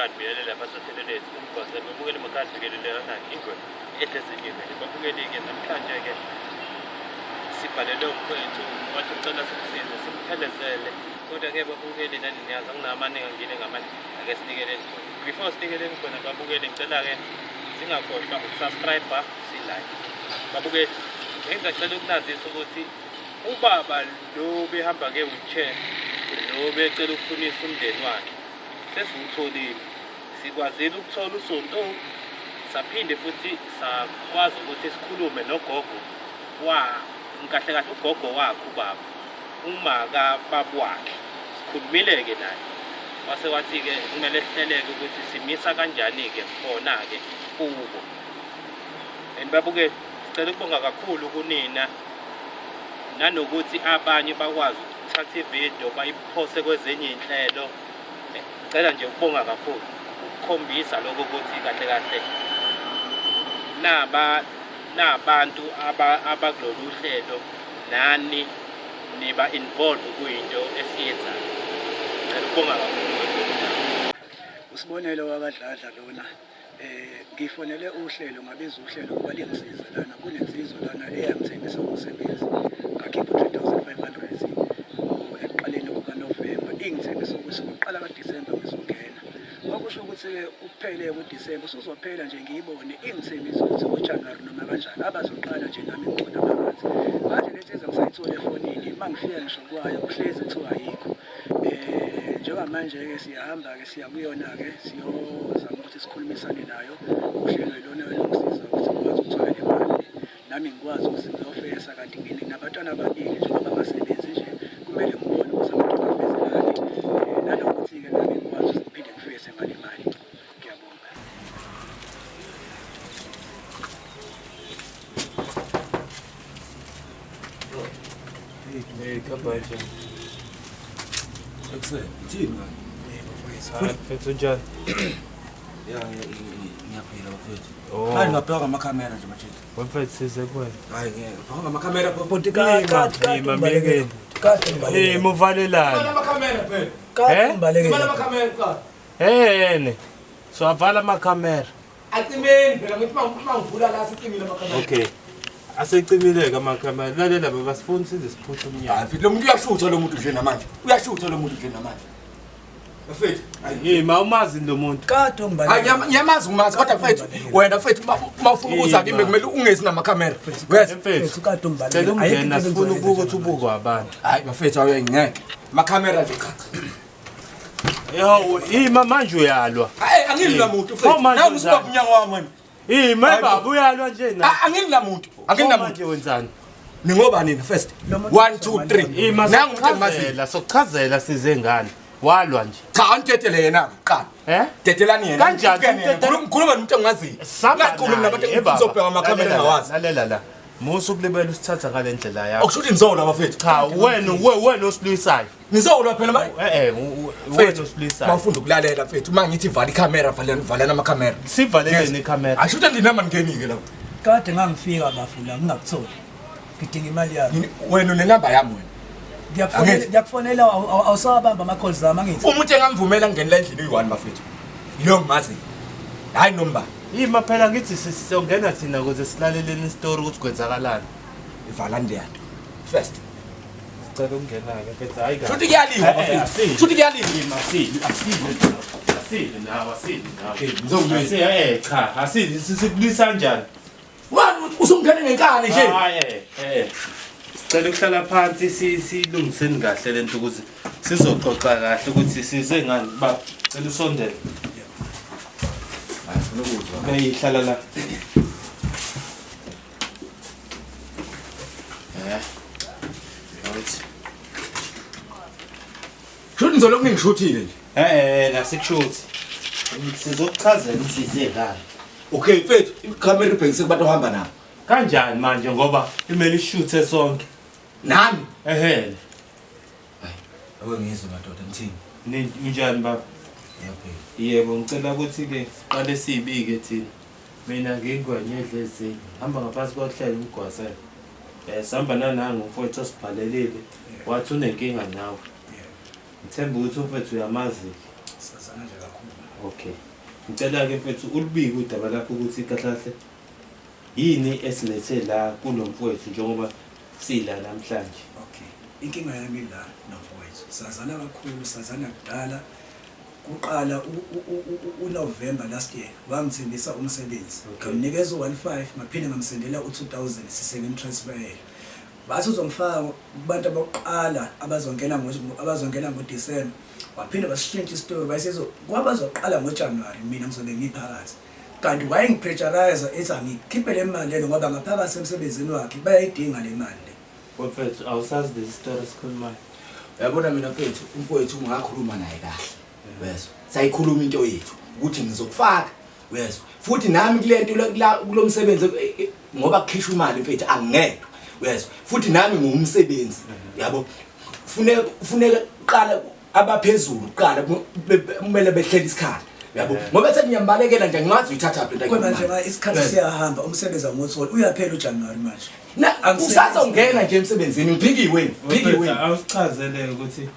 emakhaya nibingelele lapha sohlelo lethu umgwazelo. Babukeli emakhaya nibingelele kanani ingwe edlezingile. Babukeli-ke namhlanje-ke sibhalelwe umfowethu wathi ucela simsize simphelezele, kodwa-ke babukeli nani niyazi anginamaningi angile ngamanye, ake sinikeleni khona. Before sinikeleni khona babukeli, ngicela-ke singakhohlwa ukusubscribe, si-like. Babukeli, bengisacela ukunazisa ukuthi ubaba lo behamba nge-wheelchair, lo becela ukufunisa umndeni wakhe, sesiwutholile. Sikwazile ukuthola uSonto, saphinde futhi sakwazi ukuthi sikhulume nogogo wa kahle kahle ugogo wakhe ubaba uma kababa wakhe. Sikhulumile-ke naye, wase wathi-ke kumele sihleleke ukuthi simisa kanjani-ke khona-ke kubo. And babukeli, sicela ukubonga kakhulu kunina nanokuthi abanye bakwazi ukuthatha ividiyo bayiphose kwezinye iy'nhlelo. Ngicela nje ukubonga kakhulu, ukukhombisa lokho ukuthi kahle kahle naba nabantu abakulolu hlelo nani niba involve kuyinto esiyenzayo. Ngicela ukubonga kakhulu. Usibonelo wakaDladla lona. Ngifonele uhlelo ngabiza uhlelo ukuba lingisize lana, kunensizwa lana eyangithembisa umsebenzi, ngakhipha u-3500 ekuqaleni kukaNovemba, ingithembisa ukuthi ngokuqala kaDisemba ngizongena. Okusho ukuthi-ke uphele uDisemba, usuzophela nje ngiyibone, ingithembisa ukuthi ngoJanuwari noma kanjani abazoqala nje nami ngigcina phakathi. Manje le nsizwa ngisayithole efonini, uma ngifika ngisho kwayo kuhlezi kuthiwa ayikho. Njengamanje-ke siyahamba-ke siya kuyona-ke siyozama ukuthi sikhulumisane nayo. Uhlelo ilona elongisiza ukuthi ngikwazi ukuthola le mali nami ngikwazi ukuthi ngiyofesa, kanti nginabantwana ababili njengoba ngasebenzi nje kumele ngibone ukuthi abantwana bafezelani, nanokuthi-ke nami ngikwazi ukuthi ngiphinde ngifese ngale mali. Ngiyabonga. Hey, kabanje. Ekuseni, ithini manje? Hayi, mfethu unjani? Ya, ngiyaphila bafethu. Oh. Hayi ngabheka ngamakhamera nje manje. Mfethu size kuwena. Hayi ngeke, ngabheka ngamakhamera Bhuti kade kade Ima, umbalekele myekeni. bhuti, kade umbalekele. Hey, muvalelani. Amakhamera phela. Kade Eh? umbalekele. Amakhamera kuqala. Hey, so avala amakhamera. Acimeni phela ngithi mangivula la sicimile amakhamera. Okay. Asecimile-ke amakhamera. Lalela baba, sifuni size siphuthe umnyango. Hayi mfethu lo muntu uyashutha lo muntu nje namanje. Uyashutha lo muntu nje namanje. Mfethu, hayi. Hey, ma umazi lo muntu. Kade Hayi umbalekele. ngiyamazi umazi kodwa mfethu wena mfethu uma ufuna ukuza kimi kumele ungezi namakhamera. Uyezwa? Mfethu, Mfethu kade umbalekele. cela Ayikho ungena into sifuna engizoyenza ukubuka ukuthi njengamanje. ubukwa abantu. Hayi bafethu awuye ngeke. Amakhamera nje cha. Yo, ima manje uyalwa. Hayi angili namuntu Oh, mfethu. manje Nawu usubamba unjani? umnyango wami wena. Ima Hayi, baba uyalwa nje na. Ah, angili namuntu. Angili Oh, namuntu. manje wenzani? Ningoba nina first. Lo muntu 1 2 3. Ima Nangu umuntu engimaziyo. sokuchazela, sokuchazela size ngani. Walwa nje. Cha angitetele yena kuqala. Eh? Dedelani yena. Kanjani? Ngene yena. Ngikhuluma nomuntu engimaziyo. Samba Ngakhuluma nabantu naye, baba. engizobheka amakhamera Lalela la, engawazi. Lalela la. Musa ukulibela usithatha ngale ndlela yakho. Okusho ukuthi nizolwa bafethu. Cha, wena wena osilwisayo. Nizolwa phela manje. Eh eh, wena osilwisayo. Mawufunda ukulalela mfethu uma ngithi vala ikhamera valani valani amakhamera. Sivaleleni ikhamera. Asho ukuthi andinamba ngingenike lapho. Kade ngangifika bafula ngingakutholi. Ngidinga imali yami. Wena unenamba yami wena. Ngiyakufonela Angithi. ngiyakufonela awusawabamba ama calls ami angithi. Umuntu engamvumela ngingenela endlini uyi-one bafethu. Yiloyo ngimaziyo. Hayi nomba. Ima phela ngithi sizongena thina ukuze silaleleni isitori ukuthi kwenzakalani. Valani leya nto. First. Sicela ukungena-ke mfethu hayi kahle. Shuthi kuyaliwa Eh, eh, bafethu. asili. Shuthi kuyaliwa. Ima, asili, asili. Asili nawe, asili nawe. Okay, ngizongena. Asili, eh, cha, asili, sikulwisa kanjani? Wani usungene ngenkani nje. Hayi, eh, eh. Sicela ukuhlala phansi silungiseni kahle lento ukuze sizoxoxa kahle ukuthi size ngani ba cela usondele. Hayi funa ukuzwa. Hey, hlala la. Eh. Right. Shuthi nizolokhu ningishuthile nje. Eh eh nasikushuthi. Sizokuchazela ukuthi size ngani. Okay mfethu, ikhamera ibhekise kubantu ohamba nabo. Kanjani manje ngoba imele ishuthe sonke. Nami. Ehhe. Hayi, ake ngizwe madoda ngithini? Ninjani baba? Ngiyaphila. Yebo, ngicela ukuthi ke siqale sibike thina. Mina ngingwenye edlezini. Hamba ngaphansi kohlelo umgwazelo. Eh sihamba nanangu umfowethu osibhalelile. Wathi unenkinga nawe. Ngithemba ukuthi umfowethu uyamazi. Sazana nje kakhulu. Okay. Ngicela-ke mfethu ulubike udaba lakho ukuthi kahle kahle yini esilethe la kulo mfowethu njengoba sila namhlanje. Okay. Inkinga yami la nomfowethu. Sazana kakhulu, sazana kudala. Kuqala uNovember last year wangithembisa umsebenzi. Ngamnikeza u-15 ngaphinde ngamsendela u-2000 sisengimtransferela. Wathi uzongifaka kubantu abokuqala abazongena abazongena ngoDisemba. Waphinde wasishintsha isitori wayesezo kwabazoqala ngoJanuary mina ngizobe ngiphakathi. Kanti wayengipressurize ethi angikhiphe le mali lena ngoba ngaphakathi emsebenzini wakhe bayayidinga le mali le. Mfethu awusazi lesi story esikhulumayo. Uyabona mina mfethu, umfowethu ungakhuluma naye kahle. Uyezwa? Sayikhuluma into yethu ukuthi ngizokufaka. Uyezwa? Futhi nami kule nto kulo msebenzi ngoba kukhishwa imali mfethu angingedwa. Uyezwa? Futhi nami ngumsebenzi. Yabo? Funeka funeka kuqala abaphezulu kuqala kumele behlele isikhala. Yabo? Ngoba sengiyambalekela nje ngimazi uyithatha phi into. Manje ma isikhathi siyahamba umsebenzi angiwutholi uyaphela uJanuary manje. Na usazongena nje emsebenzini ngiphikiwe, ngiphikiwe. Awusichazele ukuthi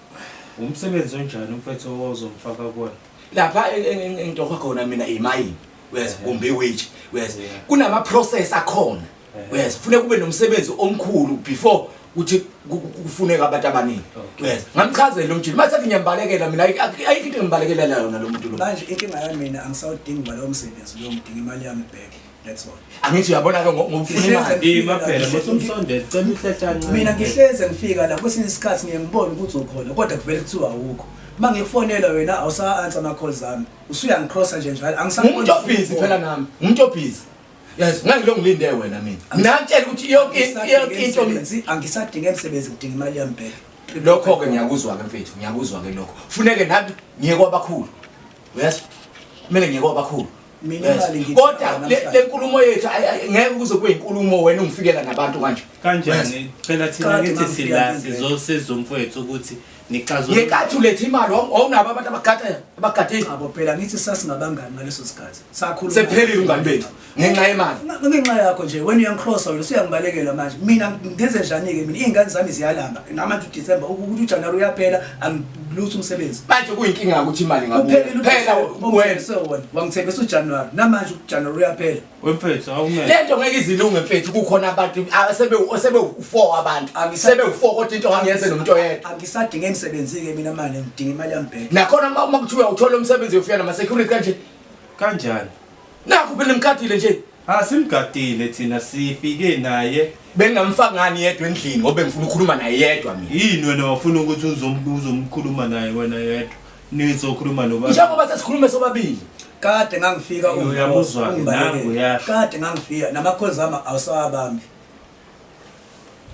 umsebenzi onjani umfethu owawuzomfaka kuwona. Lapha engitoha khona mina imayini. Uyezwa kumbe iwage. Uyezwa kunama process akhona. Uyezwa funeka kube nomsebenzi omkhulu before ukuthi kufuneka abantu abaningi. Uyezwa ngamchazela lo mjini mase ngiyambalekela mina ayikho into engimbalekela yona lo muntu lo. Manje inkinga yami mina angisawudingi kwalowo msebenzi lo ngidinga imali yami back. That's all. Angithi uyabona ke ngokufuna imali. Ima phela mosumsondele cela uhlehla kancane. Mina ngihleze ngifika la kwesinye isikhathi ngiye ngibone ukuthi ukhona kodwa kuvele kuthiwa awukho. Uma ngikufonela wena awusa answer ama calls ami. Usuyangicrossa nje njalo angisakuboni. Umuntu obusy phela nami. Umuntu obusy. Yes, ngangilo ngilinde wena mina. Mina ngitshela ukuthi yonke yonke into mina angisadinga emsebenzi ngidinga imali yami back. Lokho ke ngiyakuzwa ke mfethu, ngiyakuzwa ke lokho. Funeke nami ngiye kwabakhulu. Yes. Kumele ngiye kwabakhulu. Mina imali ngidinga Kodwa le nkulumo yethu ngeke kuze kube inkulumo wena ungifikela nabantu kanje. Kanjani? Phela thina ngithi sila sizosiza umfowethu ukuthi nixazulule. Ngenkathi uletha imali wawunabo abantu abagada abagadile. Cha bo phela ngithi sasingabangani ngaleso sikhathi. Sakhuluma. Sephelile ubungani bethu ngenxa yemali. Ngenxa yakho nje wena uyangicrossa wena usuyangibalekela manje. Mina ngenze njani-ke mina iy'ngane zami ziyalamba. Namanje uDecember ukuthi uJanuary uyaphela angilutho umsebenzi. Manje kuyinkinga ukuthi imali ngabuya. Uphelile Phela uDecember wena ongithembise wona. Wangithembisa uJanuary namanje uJanuary uyaphela. Wemfethu awungeke. Lento ngeke izilunge mfethu kukhona abantu sebe sebe u4 abantu. Sebe u4 kodwa into angiyenze nomuntu oyedwa. Angisadinge emsebenzini ke mina manje ngidinga imali yami back. Nakhona uma kuthiwa uthola umsebenzi uyofika nama security kanje. Kanjani? Nakho phela nimgadile nje. Ah simgadile thina sifike naye. Bengingamfaki ngani yedwa endlini ngoba bengifuna ukukhuluma naye yedwa mina. Yini wena wafuna ukuthi uzomkhuluma naye wena yedwa? Nizokhuluma noba. Njengoba sesikhulume sobabili. Kade ngangifika Uyamuzwa ke nangu uyasho. Kade ngangifika namakhozi ami awusawabambi.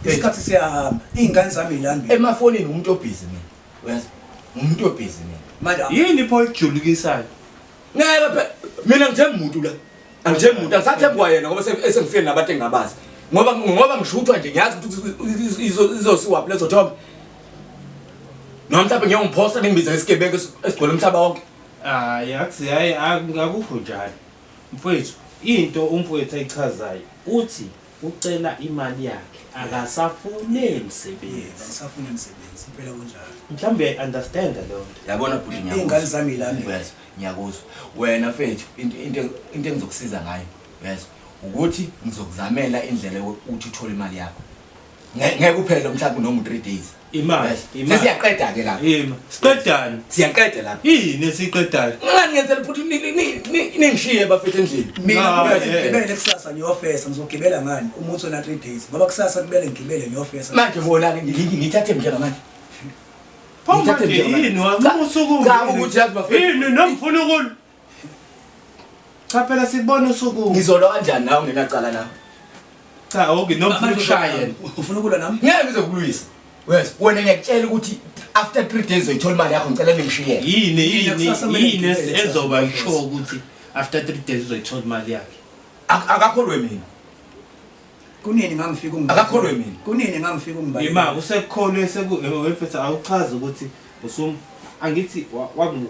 Isikhathi siyahamba. Iy'ngane zami yilambile. Emafonini umuntu obhizi mina. Uyazi? Umuntu obhizi mina. Manje Yini pho ejulukisayo? Ngeke phela mina ngithemba umuntu la. Angithembi umuntu, angisathembi kwayena ngoba esengifike nabantu engingabazi. Ngoba ngishuthwa nje ngiyazi ukuthi izosiwaphi lezo thombe. Noma mhlawumbe ngiyongiphosta ningibize ngesigebengu esigcwele umhlaba wonke. Hayi akuthi hayi akukho njalo. Mfowethu into umfowethu ayichazayo uthi ucela imali yakhe akasafune msebenzi. Angisafune msebenzi impela kunjalo. Mhlawumbe uyayi-understand leyo nto. Yabona bhuti ngiyakuzwa. Iy'ngane zami yilambile. Uyezwa, ngiyakuzwa. Wena mfethu into into into engizokusiza ngayo uyezwa ukuthi ngizokuzamela indlela yokuthi uthole imali yakho. Ngeke uphele mhlawumbe noma u3 days. Imali, Yes. imali. Sesiyaqeda ke lapha. Ima. Siqedani? Siyaqeda lapha. Yini esiqedayo? Ngani ngenzela futhi ningishiye bafethu endlini. Mina Ah, kumele yeah. ngigibele kusasa ngiyofesa ngizogibela ngani uma uthona 3 days ngoba kusasa kumele ngigibele ngiyofesa. Manje bona ke ngithathe njengamanje. Pho Ngithathe manje njengamanje. yini wancuma usuku? Cha ukuthi yazi bafethu. Yini nomfuna ukulwa? Cha phela sikubona usuku. Ngizolwa kanjani nawe nginacala nawe? Cha okay nomfuna ukushaya yena. Ufuna ukulwa nami? Ngeke ngize kukulwisa. Yes, wena ngiyakutshela ukuthi after 3 days uzoyithola imali yakho ngicela ningishiye. Yini Mina yini kusasa kumele yini ngigibele kusasa ezoba ngiyofesa. sure ukuthi after 3 days uzoyithola imali yakhe. Akakholwe mina. Kunini ngangifika ungibalekela? Akakholwe mina. Kunini ngangifika ungibalekela? Ima usekukholwe seku wemfethu awuchazi ukuthi usum angithi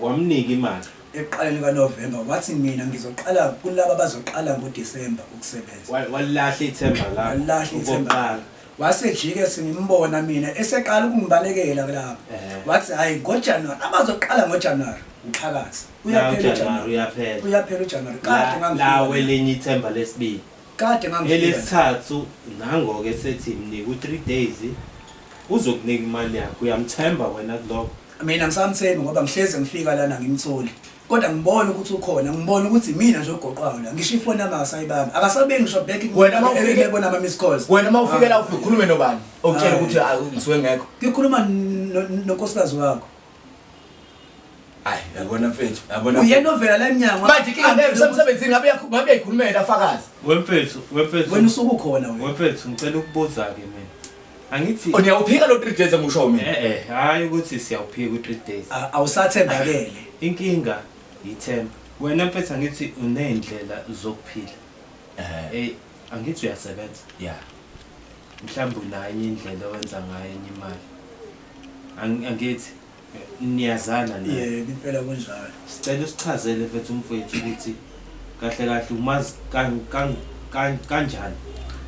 wamnika imali. Ekuqaleni kaNovember wathi mina ngizoqala kulaba abazoqala ngoDecember ukusebenza. Walahla ithemba lakho. Walahla ithemba. Okokuqala. Wasejike sengimbona mina eseqala ukungibalekela lapho. Eh. Wathi hayi ngoJanuary abazoqala ngoJanuary. Uphakathi. La Uyaphela uJanuary uJanuary. uyaphela. Uyaphela uJanuary. Kade La ngangifika. welinye ithemba lesibili. Kade ngangifika. Elesithathu nango-ke sethi mnika u-3 days uzokunika imali yakho uyamthemba wena kuloko. Mina ngisamthembi ngoba ngihleze ngifika lana ngimtholi. Kodwa ngibona ukuthi ukhona, ngibona ukuthi mina nje ogoqwayo la. Ngisho ifoni yami akasayibambi. Akasabengi ngisho back Wena uma ufike- ebona ama miss calls. Wena uma ufike la ufike ukhulume nobani okutshela ukuthi ah, ngisuke ngekho. Ngikhuluma nonkosikazi wakho. Hayi, yabona mfethu, yabona. Uyena ovela la emnyango. Manje inkinga leyo usemsebenzini ngabe ngabe uyayikhulumela afakazi. Wemfethu, wemfethu. Wena usuke ukhona wena. Wemfethu ngicela ukubuza-ke mina. Angithi Niyawuphika lo 3 days engisho mina. eh eh hayi ukuthi siyawuphika u-3 days. Awusathembakele. Inkinga yithemba. Wena mfethu angithi uney'ndlela zokuphila. Eh, Eh angithi uyasebenza. yeah. Mhlawumbe unayo enye indlela owenza ngayo enye imali. Angithi niyazana naye. Yebo impela kunjalo. Sicela usichazele mfethu umfowethu ukuthi kahle kahle umazi kanjani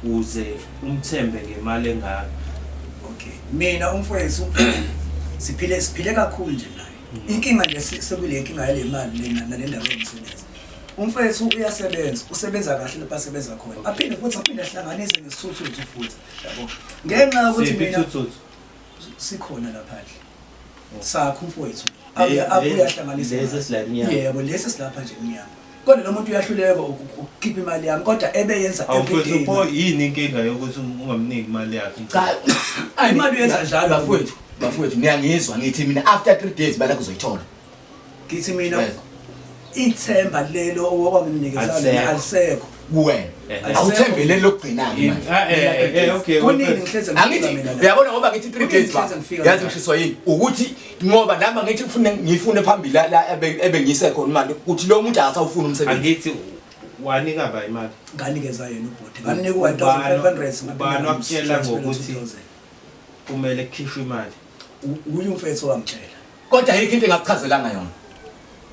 uze umthembe ngemali engaka. Okay. Mina umfowethu siphile kakhulu nje naye. Inkinga nje sekule nkinga yale mali lena nale ndaba yomsebenzi. Umfowethu uyasebenza, usebenza kahle lapho asebenza khona. Aphinde futhi aphinde ahlanganise nesithuthuthu futhi. Yabo. Ngenxa yokuthi Siphi mina ithuthu? sikhona laphandle. Sakho umfowethu. Abuye ahlanganise. Lesi esila emnyango. Yebo, lesi silapha nje emnyango. Kodwa lo muntu uyahluleka ukukhipha imali yami kodwa ebeyenza Awufethu everyday. pho yini inkinga yokuthi ungamniki imali yakhe? Cha, Imali uyenza njalo. Bafowethu, bafowethu niyangizwa ngithi mina after 3 days balakho uzoyithola. Ngithi mina Yes. ithemba lelo okwangimnikeza lona Alisekho. alisekho. Kuwena. Awuthembeleli lokugcina-ke manje. Ah, eh, eh, okay. Kunini wemfethu. ngihleze ngifika Angithi mina la. uyabona ngoba ngithi 3 Kunini days ba. ngihleze ngifika Yazi mina. ngishiswa yini? Ukuthi ngoba nami ngithi ngifune ngifune phambili la la ebengiyise khona imali ukuthi lo muntu akasawufuni umsebenzi. Angithi wanika ba imali. Nganikeza yena ubhuti. Ngamnika u-1500 Ubani wakutshela ngokuthi kumele kukhishwe imali? Uye umfethu wangitshela. Kodwa ayikho into engakuchazelanga yona.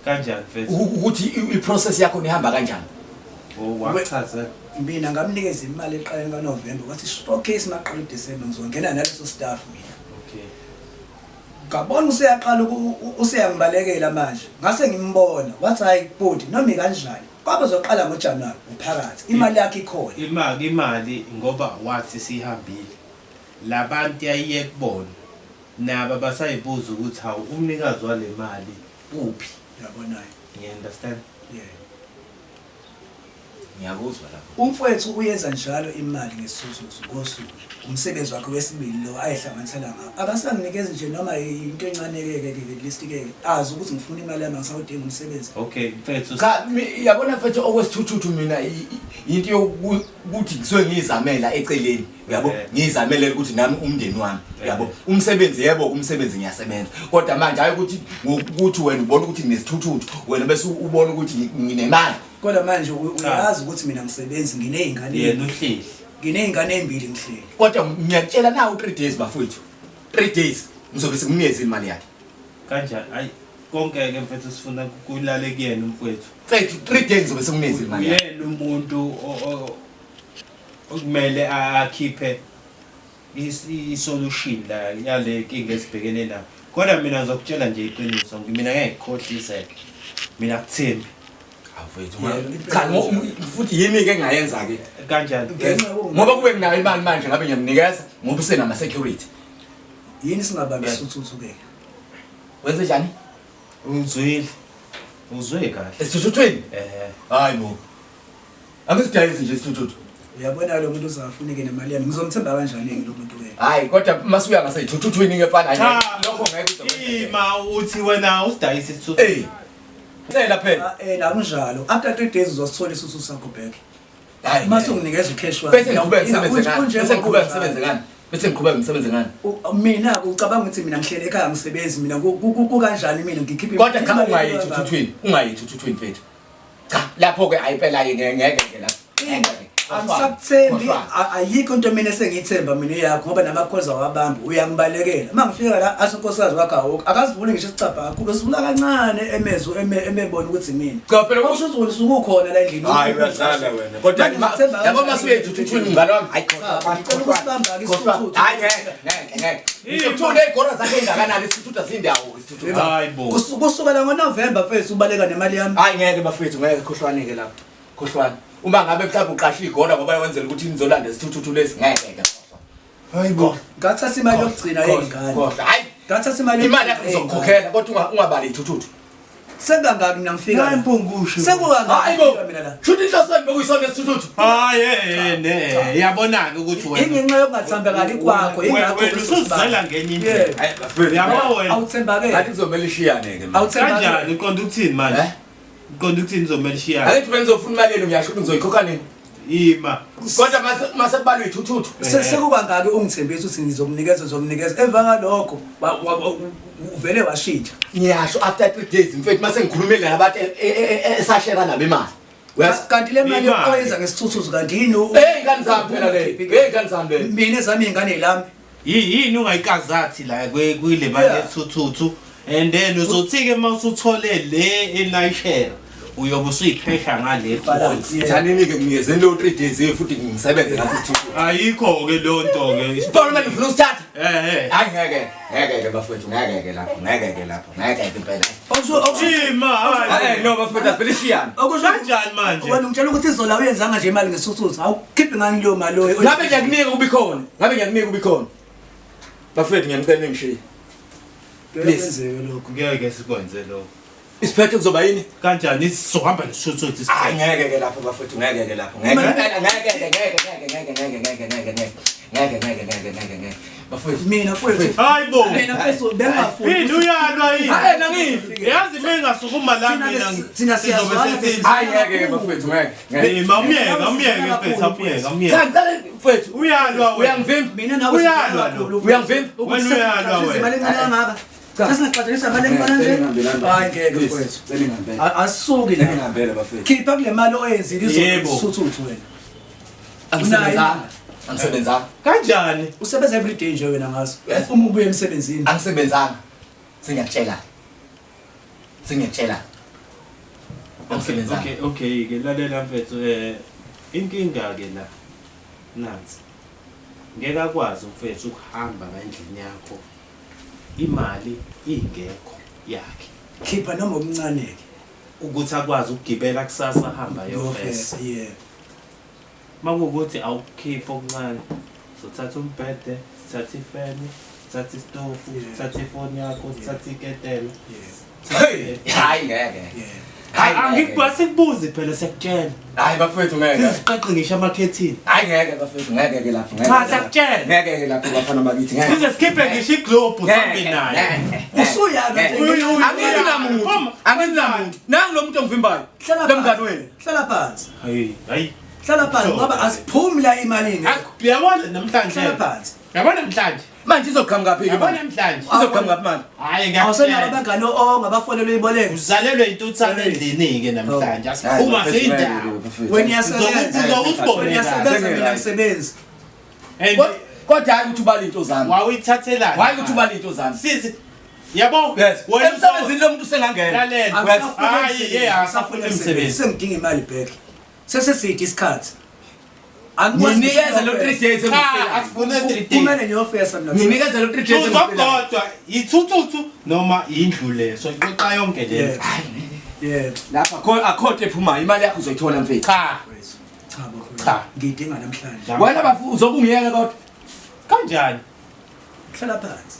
Kanjani mfethu? Ukuthi i-process yakho nihamba kanjani. Oh, wakuchazela. Mina ngamnikeza imali eqaleni kaNovember wathi okay simaqala uDecember ngizongena naleso staff mina. Okay. Ngabona useyaqala useyangibalekela manje. Ngase ngimbona wathi hayi bhuti noma ikanjani. Kwabe zoqala ngoJanuary uphakathi. Imali yakhe ikhona. Imali ngoba wathi sihambile. Labantu yayiye kubona. Nabo basayibuza ukuthi hawu umnikazi wale mali uphi? Yabonayo. You understand? Yeah. Ngiyakuzwa lapho. Umfowethu uyenza njalo imali ngesizulu ngosuku. Umsebenzi wakhe wesibili lo ayihlanganisela ngawo. Akasanginikezi nje noma into encane ke ke ke list ke azi ukuthi ngifuna imali yami ngisawudinga umsebenzi. Okay, mfethu. Cha yabona mfethu okwesithuthuthu mina into yokuthi ngisuke ngiyizamela eceleni uyabo ngiyizamelela ukuthi nami umndeni wami uyabo umsebenzi yebo umsebenzi ngiyasebenza kodwa manje hayi ukuthi ngokuthi wena ubona ukuthi nginesithuthuthu wena bese ubona ukuthi nginemali. Kodwa manje uyazi ukuthi mina ngisebenzi nginezingane. Yena uhleli. Nginezingane ezimbili ngihleli. Kodwa ngiyakutshela nawu 3 days bafowethu. 3 days ngizobe sengimnikeza imali yakhe. Kanjani? Hayi konke ke mfethu sifuna kulale kuyena umfowethu. Mfethu 3 days ngizobe sengimnikeza imali yakhe. Uyena umuntu okumele akhiphe i-solution la yale nkinga esibhekene nayo. Kodwa mina ngizokutshela nje iqiniso, mina ngeke ngikhohliseke. Mina kuthembi. Cha futhi yimi ke engayenza ke. Kanjani? Ngoba kube nginayo imali manje ngabe ngiyamnikeza ngoba usenama security. Yini singabambi isithuthu ke? Wenze njani? Uzwile. Uzwe kahle. Esithuthwini? Eh. Hayi bo. Angisidayisi nje isithuthuthu. Uyabona lo muntu uzafunike nemali yami. Ngizomthemba kanjani ke lo muntu ke? Hayi kodwa masuya ngaseyithuthwini ke mfana lokho ngeke uze. Ima uthi wena usidayisa isithuthu. Eh. Cela phela. Eh la kunjalo. After 3 days uzosithola isithuthuthu sakho back. Hayi. Mase unginikeza ucash wami. Bese ngiqhubeka ngisebenze ngani? Bese ngiqhubeka ngisebenze ngani? Bese ngiqhubeka ngisebenze ngani? Mina ucabanga ukuthi mina ngihlele ekhaya ngisebenzi mina kukanjani mina ngikhipha Kodwa cha ungayithi uthuthwini, ungayithi uthuthwini mfethu. Cha lapho ke ayiphela ke ngeke ke lapho. Angisakuthembi, ayikho into mina esengiyithemba mina yakho ngoba namakhoza wabamba uyangibalekela. Uma ngifika la athi unkosikazi wakho awukho, akasivuli ngisho isicabha kakhulu, usivula kancane emezwi emebona ukuthi mina. Cha phela Kusho ukuthi wena usuke ukhona la endlini. Hayi uyadlala wena. Kodwa Manje ngikuthemba yabo kanjani? masuyethu mngane wami. Hayi Cha, ngicela ukusibamba-ke isithuthu. Hayi ngeke ngeke ngeke. Isithuthu ezigora zakhe engakanani isithuthu asindawo isithuthu. Hayi bo. Kusukela ngoNovemba mfethu ubaleka nemali yami. Hayi ngeke bafethu ngeke khohlwane ke lapho. Khohlwane. Uma ngabe mhlawumbe uqashe igora ngoba wenzela ukuthi nizolanda isithuthuthu lesi ngeke ke. Hayi bo. Ngathatha imali yokugcina yey'ngane. Khohlwa. Hayi Ngathatha imali imali yakho ngizokukhokhela kodwa ungabali ithuthuthi. Sekangaki mina ngifika? Hayi mpungushe. Sekukangaki Hayi bo. ngifika mina la? Shuthi inhloso yami bekuyisona isithuthuthi. Hayi eh ne yabona ke ukuthi wena Ingenxa yokungathembakali kwakho ingakho wena usuzela ngenye indlela. Hayi bafethu. Yabo wena. Awuthembakele. Ngathi kuzomela ishiyane ke manje. Awuthembakele. Kanjani uqonda ukuthini manje? Eh? Uqonda ukuthini uzomela ishiyane? Angithi bengizofuna imali yenu ngiyasho ukuthi ngizoyikhokha nini. Ima. Kodwa mase kubalwa ithuthuthi. Sekukangaki ungithembisa ukuthi ngizokunikeza ngizokunikeza emva kalokho uvele washintsha. Ngiyasho after 3 days mfethu mase ngikhulumile nabantu esashera nabo imali. Uyazi? Kanti le mali Imali. oyenza ngesithuthuzu kanti yini Hey ingane zami phela le. Hey ingane zami le. Mina ezami iy'ngane yilami. Yini ungayikazathi la kule mali Yeah. yesithuthu and then uzothi ke mawusuthole le enayishare uyobe usuyiphehla ngale Balance, futhi. yeah. Thanini ke ngiyezeni lo 3 days eh, futhi ngisebenze ngaso isithuthuthi. Ayikho ke leyo nto ke. Isibona manje ngifuna usithatha. Eh eh. Hayi ngeke, ngeke ke bafethu, ngeke ke lapho, ngeke ke lapho, ngeke ke impela. Ima hayi. Hayi no bafethu avele ishiyane. Okusho Kanjani manje? Wena ungitshela ukuthi izola uyenzanga nje imali ngesithuthuzu. Awukhiphi ngani leyo mali oyo. Ngabe ngiyakunika ubikhona. Ngabe ngiyakunika ubikhona. Bafethu ngiyanicela ningishiye. Please. Kwenzeke lokho. Ngeke sikwenze lokho. Isiphetho kuzoba yini? Kanjani sizohamba nesithuthu Hayi ngeke ke lapho bafethu ngeke ke lapho. Ngeke ngeke ngeke ngeke ngeke ngeke ngeke ngeke ngeke ngeke ngeke ngeke ngeke ngeke bafethu. Mina mfethu. Hayi bo. Mina mfethu bengingafuni. Yini uyalwa yini? Hayi nangifi. Yazi mina ngasukuma la Thina mina thina sizobe siyazwana, sesithi Hayi ngeke ke bafethu ngeke. Ngeke. Ima umyeke umyeke mfethu umyeke umyeke. Cha ngicela mfethu Uyalwa wena. uyangivimba. Mina nawe Uyalwa sizwana lo. kakhulu. Uyangivimba? Ukuthi Wena uyalwa wena. imali encane kangaka. Sesingaqhathanisa imali encane nje. Hayi ngeke mfethu. Cela ngihambele. Asisuki la. Cela ngihambele bafethu. Khipha kule mali oyenzile Yebo. izosithuthu wena. Angisebenzanga. Angisebenzanga. Kanjani? Usebenza every day nje wena ngaso. Uma ubuya emsebenzini. Angisebenzanga. Sengiyakutshela. Sengiyakutshela. Okay, Angisebenzanga. okay, okay ke lalela mfethu inkinga ke la nansi. Ngeke akwazi mfethu ukuhamba ngandlini yakho. Imali ingekho yakhe. Khipha noma okuncane ke. Ukuthi akwazi ukugibela kusasa hamba yofesa. Yofesa, yeah. Makuwukuthi awukukhiphi okuncane. Sothatha umbhede, sithatha ifeni, sithatha isitofu, Yeah. sithatha ifoni yakho, sithatha iketela. Yeah. Hey, hayi ngeke. Yeah. Hayi ngeke. Angikubasikubuzi phela siyakutshela. Hayi bafethu ngeke. Siziqaqe ngisho amakhethini. Hayi ngeke bafethu ngeke ke lapho ngeke. Cha siyakutshela. Ngeke ke lapho bafana bakithi ngeke. Size sikhiphe ngisho iglobe sihambe nayo. Usuyalwa nje. Angibi namuntu. Angibi namuntu. Nangu lo muntu ongivimbayo. Hlala Lo mngani phansi. wenu. Hlala phansi. Hayi, hayi. Hlala phansi ngoba asiphumi la emalini. Uyabona namhlanje. Hlala phansi. Yabona namhlanje. Manje izoqhamuka phi ke Yabona manje? namhlanje. Izoqhamuka phi manje? Hayi Awusenabo ngiyakutshela. abangani ongabafonela uyiboleke. Uzalelwe intuthane endlini ke namhlanje. Hayi, Asiphuma bafethu, ngeke seyindawo. bafethu. Wena uyasebenza. Uzokubona Wena uyasebenza Sengeke. mina ngisebenzi. And Kodwa hayi ukuthi ubale into zami. wawuyithathelani? Hayi ukuthi ubale into zami. Sisi yabo Yes. wena Emsebenzini lo muntu usengangena. Lalela. Angisafuni Hayi, umsebenzi, yeah, angisafuni asafuni umsebenzi. umsebenzi. Sengidinga imali back. Seseside isikhathi. Angikwazi Nginikeze lo 3 days Cha, engikucelayo. asifune 3 days. Kumele ngiyofesa mina. Nginikeze lo 3 days engikucelayo. Uzokodwa yithuthuthu noma indlu le. So iqoqa yonke le. Yeah. Yeah. Lapha akho nto ephumayo imali yakho uzoyithola mfethu. Cha. Cha bafowethu. Cha. Ngiyidinga namhlanje. Wena bafu uzokungiyeka kodwa. Kanjani? Hlala phansi.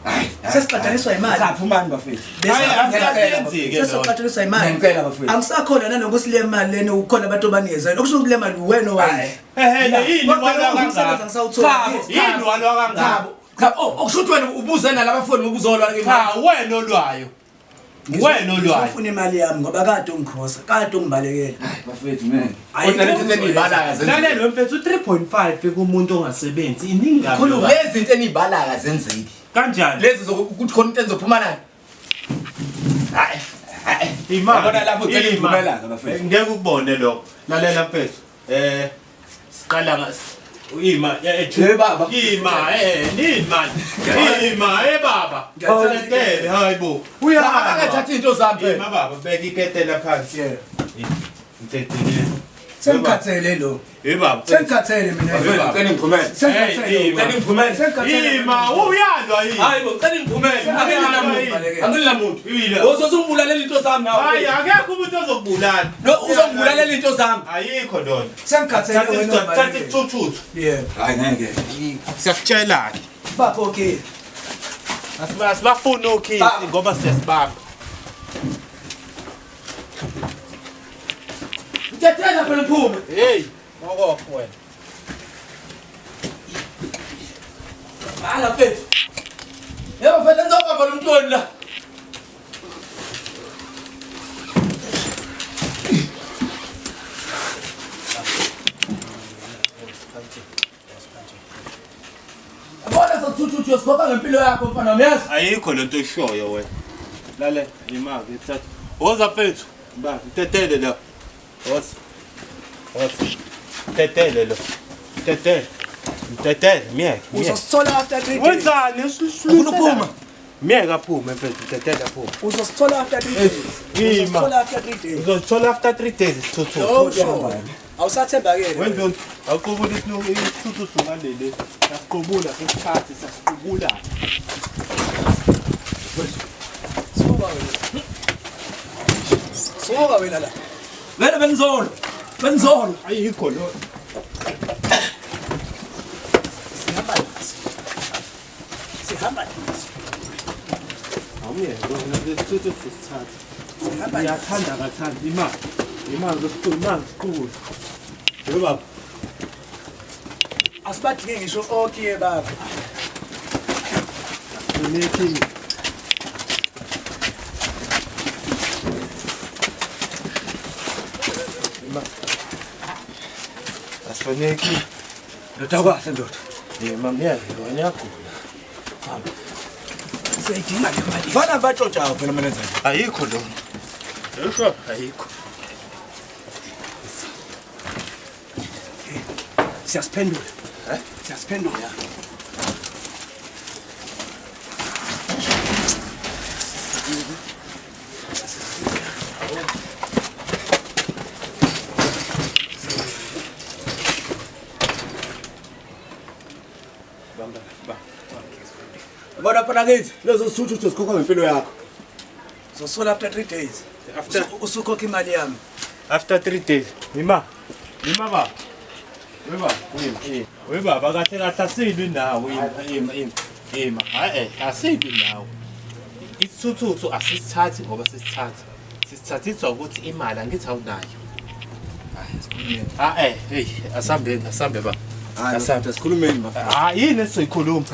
Hayi. Sesixatshaniswa imali. Cha phumani bafethu. Hayi asayenzi ke lo. Sesixatshaniswa imali. Ngempela bafethu. Angisakhona nanokuthi le mali lena ukhona abantu abanikeza. Okusho ukuthi le mali wena owayo. Ehhe yini walwa kangaka? Ngisawuthola. Yini walwa kangaka? Cha, oh, okusho ukuthi wena ubuze nalabafoni ngokuzolwa ke. Cha wena olwayo. Wena olwayo. Ngizofuna imali yami ngoba kade ungikhosa, kade ungibalekela. Hayi bafethu ngeke. Hayi, Kodwa lezi zinto eniyibalayo azenzeki. Lalela mfethu 3.5 kumuntu ongasebenzi iningi kabi. Lezi zinto eniyibalayo azenzeki. Kanjani? Lezi zokuthi khona into enizophuma nayo. Hayi. Hayi. Imali. Yabona lapho ucela Imali. imvumelano bafethu. Ngeke ukubone lokho. Lalela mfethu. Siqala nga ima Hey, baba. Ima nini manje? Ima baba. Ngiyathatha Hayibo. Uyahamba. Akathatha into zami phela. Ima baba beka iketela phansi. Yeah. Mtetheleni. Sengikhathele lo. Hey baba. Sengikhathele mina. Hey, baba. Ngicela ngiphumele. Sengikhathele. Hey, Ngicela ngiphumele. Sengikhathele. Ima uyalwa yini? Hayi bo, ngicela ngiphumele. Anginamuntu. Anginamuntu. Yini? Uzozungibulalela into zami nawe. Hayi akekho umuntu ozokubulala. Lo uzongibulalela into zami. Ayikho lona. Sengikhathele wena. Thatha ubalekele. isithuthuthu. Yeah. Hayi ngeke. Siyakutshela ke. Bapho okay. Asibafuni okhisi ngoba siyasibamba. Mthethela phela ngiphume. Hey, mokopho wena. Hala mfethu. Yebo mfethu ngizobamba lo mntwana la. Yabona sokuthuthu uyosikhokha ngempilo yakho mfana wami yazi. Ayikho lento oyishoyo wena. Lale, imali ithatha. Woza mfethu. Ba, mtetele la. Woza. Woza. Mtetele lo. Mtetele. Mtetele, miyeke. miyeke. Uzosithola after 3 days. Wenzani? Ufuna ukuphuma? Miyeke aphume mfethu, mtetele aphume. Uzosithola after 3 days. Ima. Uzosithola after 3 days. Uzothola after 3 days isithuthuthu. No sure. Awusathembakele. Wenzani? Awuqubula isithuthuthu ngaleli. Sasiqubula sesithathe sasiqubula. Suka wena. Suka wena la. Vele bengizolo. Bengizolo. Ayikho lo. Sihamba naso. Sihamba naso. Awuyeke wena lesithuthuthu sisithathe. Sihamba naso. Uyathanda kathanda imali. Imali zosiqubula, imali siqubula. Yebo baba. Asibadinge ngisho okhiye baba. Unekini. Asifaneki. Ndoda kwahle ndoda. Yema miyeke wena uyagula. Siyayidinga le mali. Fana batshontshayo phela mina nje. Ayikho lo. Yisho ayikho. Siyasiphendula. Eh? Siyasiphendula. Bamba ba. Yabona phela kithi lezo sithuthuthu sikhokha ngempilo yakho. Uzosithola after 3 days. After Usukhokha imali yami. after 3 days. Ima. Ima baba. We baba, ima. We baba kahle kahle asilwi nawe ima ima ima. Ima. Hayi asilwi nawe. Isithuthuthu asisithathi ngoba sisithatha. Sisithathiswa ukuthi imali angithi awunayo. Ah hey, asambeni asambe baba. Hayi Asambe. asikhulumeni bafana. Ah yini esizoyikhuluma?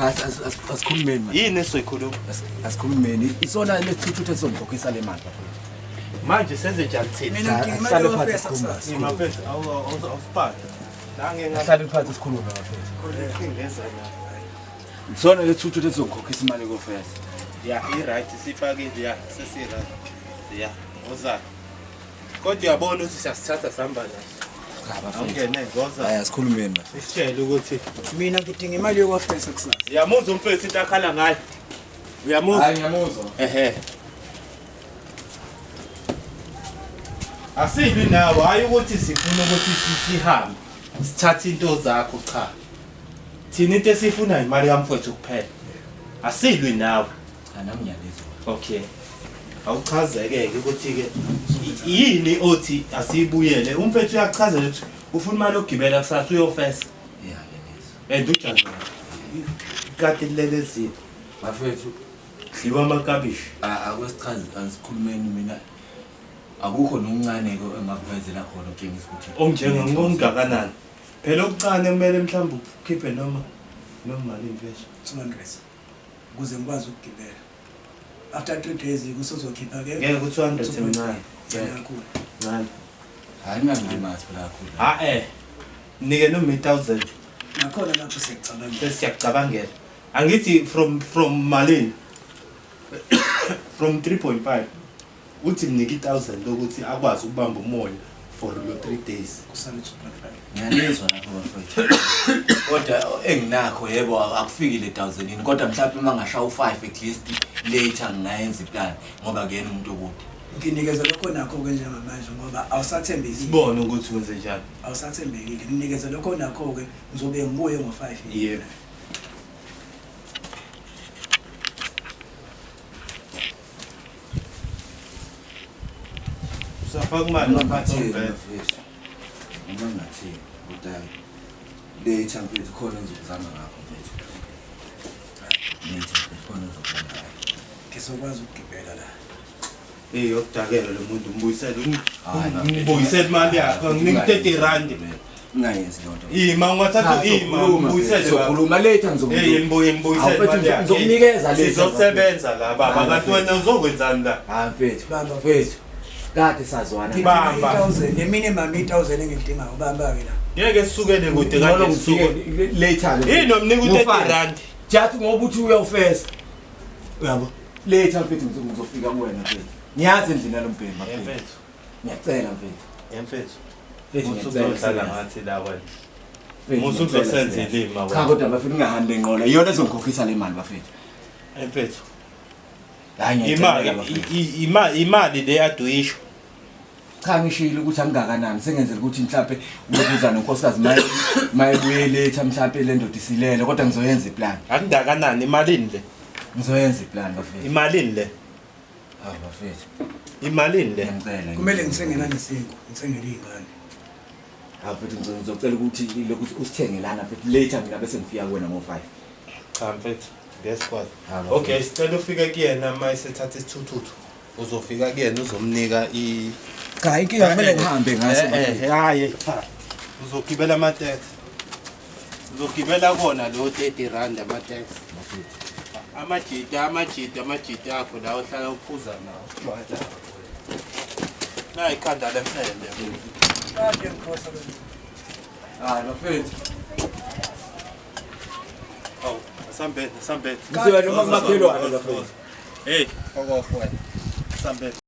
Asikhulumeni man. Yini esizoyikhuluma? Asikhulumeni. Isona lesithuthuthu esizongikhokhisa le mali bafana. Manje senze njani thina? Mina ngidinga imali Asihlale phansi yofesa sikhulume. kusasa. Ima mfethu awusiphathe. Nange Asihlale phansi sikhulume bafethu. ngingeza Isona lesithuthuthu esizongikhokhisa imali kofesa. Ya, i-right sifakile ya, sesi-right. Ya, woza. Kodwa uyabona ukuthi siyasithatha sihamba naso. Cha bafethu. Awungene ngoza. Hayi asikhulumeni bafethu. Sitshele ukuthi Mina ngidinga imali yokofesa kusasa. uyamuzwa umfethu into akhala ngayo. Uyamuzwa? Hayi ngiyamuzwa. Ehe. Asilwi nawe, hayi ukuthi sifuna ukuthi sihambe. Sithathe into zakho cha. Thina into esiyifunayo imali kamfowethu kuphela. Asilwi nawe. Cha nami ngiyalizwa. Okay. Awuchazeke-ke ukuthi-ke yini othi asiyibuyele. Umfethu uyachazela ukuthi ufuna imali yokugibela kusasa uyofesa. Yeah, ngiyalizwa. And ujani kade lelezile. Bafethu Dliwa amakabishi. akwesichazi asikhulumeni mina. Akukho nokuncane ke engakuvezela khona ukutshengisa ukuthi Onjengongakanani. Phela okuncane kumele mhlawumbe ukhiphe noma malini mfethu. 200 ukuze ngikwazi ukugibela. After 3 days kusozokhipha ke. Ngeke u-200 mncane. Ngeke kakhulu. Ncane. Hayi ningangilimazi phela kakhulu. Ha eh. Nike noma i-1000 Nakhona lapho siyacabangela. sesiyacabangela. Angithi from malini? From 3.5 uthi mnike i-1000 lokuthi akwazi ukubamba umoya For lo 3 days. Kusale 2.5. Ngiyanizwa lapho bafethu. Kodwa enginakho yebo akufikile 1000 kodwa mhlawumbe uma ngashaya u5 at least later ngingayenza iplan ngoba kuyena umuntu okude. Nginikeze lokho nakho-ke njengamanje ngoba awusathembekile. Sibone ukuthi wenze njani. Awusathembekile. Nginikeze lokho nakho-ke ngizobe ngibuye ngo-5. Yebo. Usafaka imali ngaphansi kombhede. Mfethu. Noma ngingathini kodwa later mfethu khona engizokuzama ngakho mfethu. Later mfethu khona engizokuzama ngakho. Ngizokwazi ukugibela la. Eh yokudakela lo muntu umbuyisele Hayi, bafethu. umbuyisele imali yakhe nginika 30 rand. Ngingayenzi leyo nto. Ima ungathatha ima umbuyisele baba. Sokhuluma later ngizokunika. Hey mbuye mbuyisele Hawu, mfethu, imali yakhe. ngizokunikeza later. Sizosebenza la baba Hayi, kanti wena uzokwenzani la? Hayi mfethu. Bamba. Mfethu. Kade sazwana. Bamba. I-1000 ne-minimum i-1000 engilidingayo bamba-ke la. Ngeke sisukele kude Ngcono kanje sisuke. ngifike later ke. Yini omnika u-30 Ngo-five. rand? Jathi ngoba uthi uyawufesa. Uyabo? Later mfethu ngizofika kuwena mfethu. Ngiyazi endlini yalombhemi mfethu. Mfethu. Ngiyacela mfethu. Mfethu. Mfethu Musu ngiyacela, uzodlala serious. ngathi la wena. Mfethu, Musu ngiyacela, uzosenza serious. ilima Cha wena. kodwa bafethu ngingahandi lenqola. Iyona ezongikhokhisa le mali bafethu. Mfethu. Hayi ngiyacela Imali bafethu. imali le aduyisho. Cha ngishilo ukuthi angingakanani sengenzela ukuthi mhlawumbe ubuza nonkosikazi maye mayebuye later mhlawumbe le ndoda isilele kodwa ngizoyenza iplan. Akungakanani imalini le? Ngizoyenza iplan bafethu. Imalini le? Hawu bafethu. Imalini le? Ngiyacela. Kumele ngithenge nanesinkwa, ngithengele iy'ngane. Hawu mfethu ngizocela ukuthi lokhu usithenge lana mfethu later mina bese ngifika kuwena ngo-5. Cha mfethu, ngeke sikwazi. Ha, bafethu. Okay, sicela ufike kuyena uma esethatha isithuthuthu. Uzofika kuyena uzomnika i Cha inkinga kumele ngihambe ngaso bafethu. Hayi cha. Uzogibela ama-taxi. Uzogibela kona lo 30 rand ama-taxi. Amajita amajita amajita akho la ohlala uphuza nawo. Na ikhanda lemfende. Kade ngikhosa lo. Hayi bafethu. Awu, asambeni, asambeni. Ngizoya noma kumakhelwane bafethu. Hey, okof wena. Asambeni.